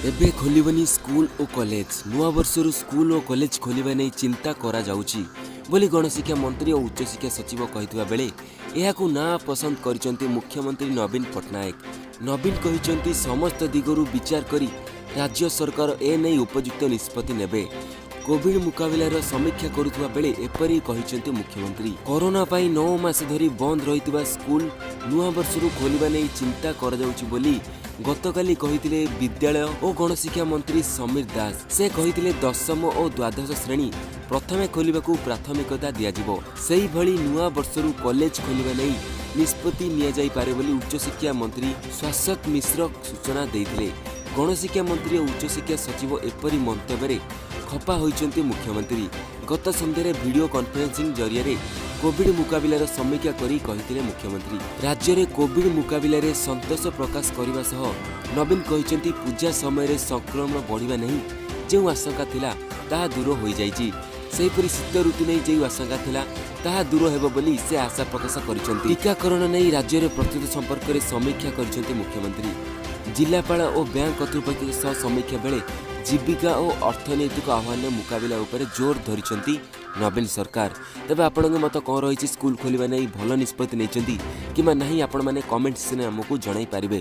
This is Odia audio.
ଏବେ ଖୋଲିବନି ସ୍କୁଲ ଓ କଲେଜ। ନୂଆବର୍ଷରୁ ସ୍କୁଲ ଓ କଲେଜ ଖୋଲିବା ନେଇ ଚିନ୍ତା କରାଯାଉଛି ବୋଲି ଗଣଶିକ୍ଷା ମନ୍ତ୍ରୀ ଓ ଉଚ୍ଚଶିକ୍ଷା ସଚିବ କହିଥିବା ବେଳେ ଏହାକୁ ନା ପସନ୍ଦ କରିଛନ୍ତି ମୁଖ୍ୟମନ୍ତ୍ରୀ ନବୀନ ପଟ୍ଟନାୟକ। ନବୀନ କହିଛନ୍ତି, ସମସ୍ତ ଦିଗରୁ ବିଚାର କରି ରାଜ୍ୟ ସରକାର ଏ ନେଇ ଉପଯୁକ୍ତ ନିଷ୍ପତ୍ତି ନେବେ। କୋଭିଡ ମୁକାବିଲାର ସମୀକ୍ଷା କରୁଥିବା ବେଳେ ଏପରି କହିଛନ୍ତି ମୁଖ୍ୟମନ୍ତ୍ରୀ। କରୋନା ପାଇଁ 9 ମାସ ଧରି ବନ୍ଦ ରହିଥିବା ସ୍କୁଲ ନୂଆବର୍ଷରୁ ଖୋଲିବା ନେଇ ଚିନ୍ତା କରାଯାଉଛି ବୋଲି ଗତକାଲି କହିଥିଲେ ବିଦ୍ୟାଳୟ ଓ ଗଣଶିକ୍ଷା ମନ୍ତ୍ରୀ ସମୀର ଦାସ। ସେ କହିଥିଲେ, ଦଶମ ଓ ଦ୍ୱାଦଶ ଶ୍ରେଣୀ ପ୍ରଥମେ ଖୋଲିବାକୁ ପ୍ରାଥମିକତା ଦିଆଯିବ। ସେହିଭଳି ନୂଆ ବର୍ଷରୁ କଲେଜ ଖୋଲିବା ନେଇ ନିଷ୍ପତ୍ତି ନିଆଯାଇପାରେ ବୋଲି ଉଚ୍ଚଶିକ୍ଷା ମନ୍ତ୍ରୀ ଶାଶ୍ୱତ ମିଶ୍ର ସୂଚନା ଦେଇଥିଲେ। ଗଣଶିକ୍ଷା ମନ୍ତ୍ରୀ ଓ ଉଚ୍ଚଶିକ୍ଷା ସଚିବ ଏପରି ମନ୍ତବ୍ୟରେ ଖପା ହୋଇଛନ୍ତି ମୁଖ୍ୟମନ୍ତ୍ରୀ। ଗତ ସନ୍ଧ୍ୟାରେ ଭିଡିଓ କନଫରେନ୍ସିଂ ଜରିଆରେ କୋଭିଡ ମୁକାବିଲାର ସମୀକ୍ଷା କରି କହିଥିଲେ ମୁଖ୍ୟମନ୍ତ୍ରୀ। ରାଜ୍ୟରେ କୋଭିଡ ମୁକାବିଲାରେ ସନ୍ତୋଷ ପ୍ରକାଶ କରିବା ସହ ନବୀନ କହିଛନ୍ତି, ପୂଜା ସମୟରେ ସଂକ୍ରମଣ ବଢ଼ିବା ନେଇ ଯେଉଁ ଆଶଙ୍କା ଥିଲା, ତାହା ଦୂର ହୋଇଯାଇଛି। ସେହିପରି ଶୀତ ଋତୁ ନେଇ ଯେଉଁ ଆଶଙ୍କା ଥିଲା, ତାହା ଦୂର ହେବ ବୋଲି ସେ ଆଶା ପ୍ରକାଶ କରିଛନ୍ତି। ଟିକାକରଣ ନେଇ ରାଜ୍ୟରେ ପ୍ରସ୍ତୁତି ସମ୍ପର୍କରେ ସମୀକ୍ଷା କରିଛନ୍ତି ମୁଖ୍ୟମନ୍ତ୍ରୀ। ଜିଲ୍ଲାପାଳ ଓ ବ୍ୟାଙ୍କ କର୍ତ୍ତୃପକ୍ଷଙ୍କ ସହ ସମୀକ୍ଷା ବେଳେ ଜୀବିକା ଓ ଅର୍ଥନୈତିକ ଆହ୍ୱାନର ମୁକାବିଲା ଉପରେ ଜୋର ଧରିଛନ୍ତି ନବୀନ ସରକାର। ତେବେ ଆପଣଙ୍କ ମତ କ'ଣ ରହିଛି? ସ୍କୁଲ ଖୋଲିବା ନେଇ ଭଲ ନିଷ୍ପତ୍ତି ନେଇଛନ୍ତି କିମ୍ବା ନାହିଁ, ଆପଣମାନେ କମେଣ୍ଟ ସେକ୍ସନରେ ଆମକୁ ଜଣାଇ ପାରିବେ।